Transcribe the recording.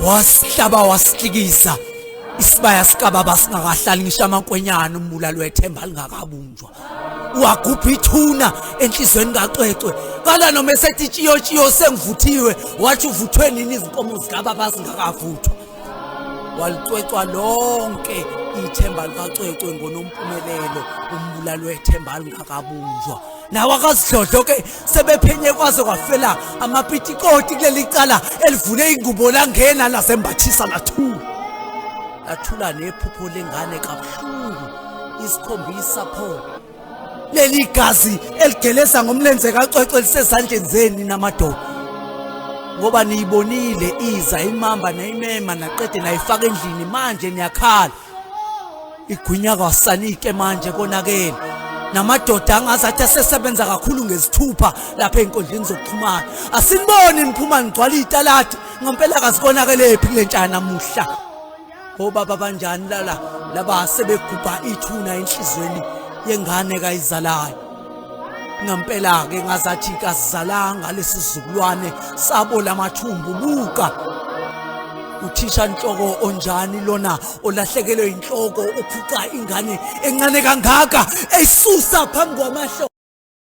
Wasihlaba wasihlikiza isibaya sikababa singakahlali ngisho amankwenyana umbulali wethemba lingakabunjwa. Wagubha ithuna enhlizweni kaCwecwe. Kala noma esethi tshiyo tshiyo sengivuthiwe, wathi uvuthwe nini izinkomo zikababa zingakavuthwa. Walicwecwa lonke ithemba likaCwecwe ngoNompumelelo umbulali wethemba lingakabunjwa. Nawo akazidlodlo ke sebephenye kwaze kwafela amapitikoti kuleli cala elivule ingubo langena lasembathisa lathula. Lathula nephupho lengane kabuhlungu isikhombisa pho. Leli gazi eligeleza ngomlenze kaCwecwe lisezandleni zenu namadoda. Ngoba niyibonile iza imamba nayimema naqede nayifaka endlini manje niyakhala. Igwinya kwasanike manje konakele. Namadoda angazathi asesebenza kakhulu ngezithupha lapha ey'nkundleni zokuxhumana. Asiniboni niphuma nigcwala iy'taladi ngempela kazikonakele phi kule ntsha namuhla. Obaba banjani lala laba sebegubha ithuna enhlizweni yengane kayizalayo. Ngempela ke ngazathi kasizalanga lesizukulwane sabo lamathumbu buka. Uthisha nhloko onjani lona olahlekelwe inhloko ophuca ingane encane kangaka eyisusa phambi kwamahlo.